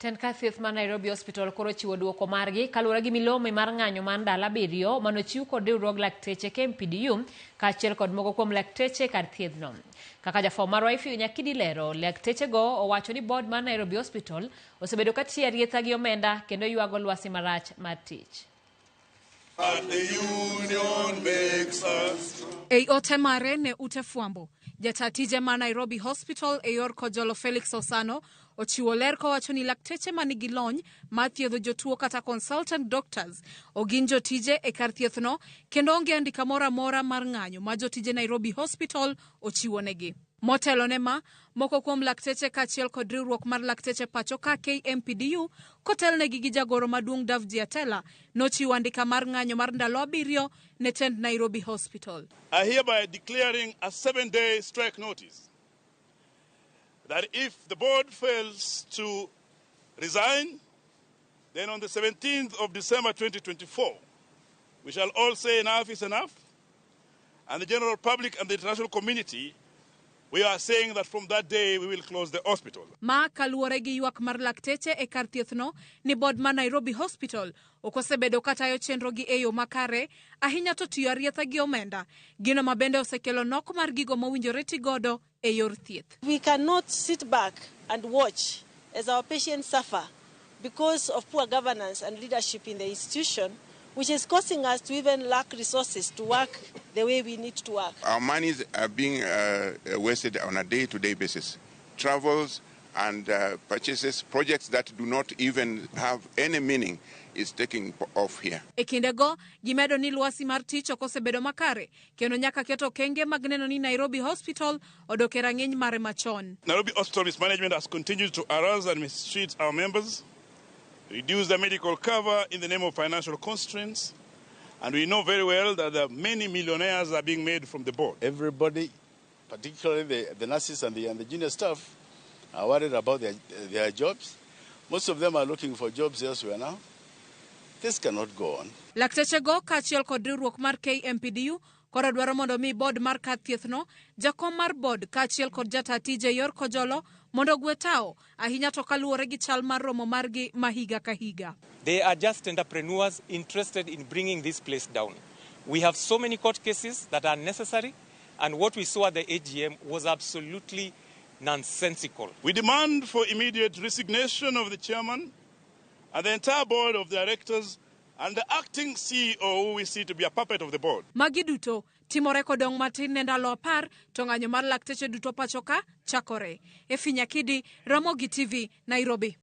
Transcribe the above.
Tend kar thieth mar Nairobi Hospital koro ochiwo duoko margi kaluwore gi milome mar ng'anyo mar ndalo abiriyo manochiw kod riwruog lakteche KMPDU kaachiel kod moko kuom lakteche kar thiethno. Kaka jafwambo marwa Ify Nyakidi lero, laktechego owacho ni board mar Nairobi Hospital osebedo ka tiyo arietha gi omenda kendo ywago lwasi marach mar tich. But the union makes us Ei ote mare ne ute fwambo, jata tije ma Nairobi Hospital e yor Kojolo Felix Osano ochiwo ler kowacho ni lakteche manigi lony mar thiedho jotuo kata consultant doctors ogin jotije e kar thiethno kendo onge andika moro amora mar ng'anyo ma jotije Nairobi Hospital ochiwonegi. Motelo ne ma, moko kuom lakteche kaachiel kod riwruok mar lakteche pacho ka KMPDU kotelnegi gi jagoro maduong' Davji Atela nochiwo andika mar ng'anyo mar ndalo abiriyo ne tend Nairobi Hospital. I hereby declaring a 7-day strike notice that if the board fails to resign, then on the 17th of December 2024, we shall all say enough is enough, and the general public and the international community, we are saying that from that day we will close the hospital. Ma kaluwore gi ywak mar lakteche e kar thiethno ni board mar Nairobi Hospital ok osebedo katayo chenrogi e yo makare ahinya to tiyo arietha gi omenda, gino ma bende osekelo nok mar gigo mowinjore tigodo e yor thieth. We cannot sit back and watch as our patients suffer because of poor governance and leadership in the institution, which is causing us to even lack resources to work the way we need to work. Our monies are being wasted on a day-to-day basis. Travels and purchases, projects that do not even have any meaning is taking off here. E kindego, gimedo ni lwasi mar tich ok osebedo makare kendo nyaka ket okenge mag neno ni Nairobi Hospital odok e rang'iny mare machon. Nairobi Hospital mismanagement has continued to harass and mistreat our members, reduce the medical cover in the name of financial constraints, and we know very well that there are many millionaires are being made from the board. Everybody, particularly the nurses and the junior staff, are worried about their jobs. Most of them are looking for jobs elsewhere now. This cannot go on. Laktechego kaachiel kod riwruok mar KMPDU koro dwaro mondo mi board mar kar thiethno, jakom mar board kaachiel kod jata tije yor Kojolo mondo ogwe tao ahinya to kaluwore gi chal mar romo margi ma higa ka higa. They are just entrepreneurs interested in bringing this place down. We have so many court cases that are necessary, and what we saw at the AGM was absolutely nonsensical. We demand for immediate resignation of the chairman and the entire board of directors and the acting CEO, who we see to be a puppet of the board. Magi duto timore kodong' matin ne ndalo 10 to ng'anyo mar lakteche duto pacho ka chakore. Efi Nyakidi, Ramogi TV, Nairobi.